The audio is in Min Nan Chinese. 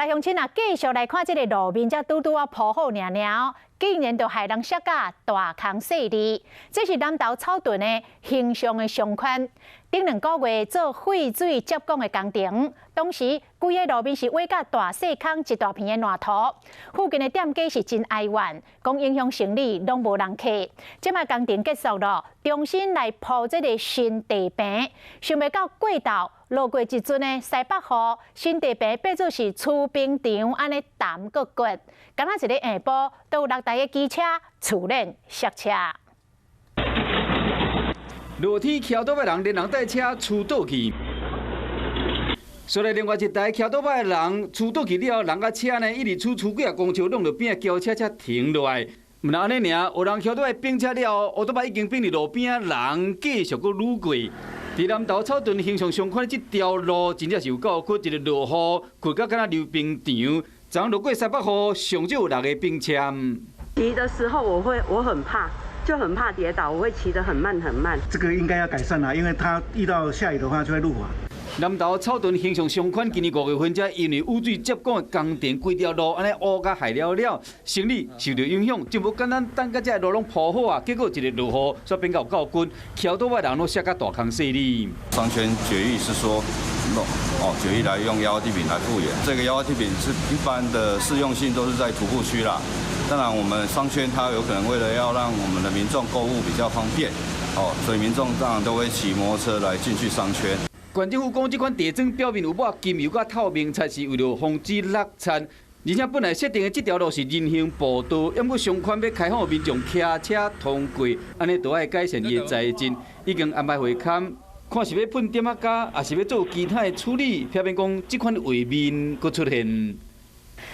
來鄉親啊，繼續來看這个路面，才拄拄仔鋪好爾爾，竟然就害人摔甲大空細膩。這是南投草屯的興祥的商圈，頂兩個月做廢水接港的工程，當時規个路面是挖甲大細空一大片的爛土，附近的店家是真哀怨，講影響生意攏無人客。這擺工程結束了，重新來鋪這个新地坪，想袂到過晝落過一陣的西北雨，新地坪變做是貯冰場按呢澹閣骨，敢若一个下晡，都有六台的機車自然摔車。落天騎倒擺人連人帶車出倒去，所以另外一台騎倒擺的人出倒去了後，人佮車呢一直出出幾仔公尺，攏著邊仔轎車才停落來。毋但按呢爾，有人騎倒擺冰車了後，烏多擺已經變佇路邊仔，人繼續閣愈過。佇南投草屯興祥商圈這條路，真正是有夠骨，一个落雨，滾甲敢若溜冰場。昨昏落過西北雨，上少有六个冰車。騎的時候我會我很怕，就很怕跌倒，我會騎得很慢很慢。這個應該要改善啦，因為它遇到下雨的話就會路滑。南投草屯興祥商圈今年5月份才因為雨水接港的工程，規條路按呢烏甲害了了，生意受著影響。政府簡單等甲這个路攏鋪好啊，結果一个落雨，煞變到有夠骨，騎倒擺人攏摔甲大空細膩。商圈決議是說，哦，決議來用壓地坪來復原。這個壓地坪是一般的適用性都是在徒步區啦。當然，我們商圈它有可能為了要讓我們的民眾購物比較方便，哦，所以民眾當然都會騎摩托車來進去商圈。縣政府講，這款地磚表面有抹金油佮透明漆，是為了防止落漆。而且本來設定的這條路是人行步道，毋過商圈欲開放予民眾騎車通過，按呢就愛改善伊的材質。已經安排會勘，看是欲噴點仔膠，抑是欲做其他的處理，避免講這款畫面閣出現。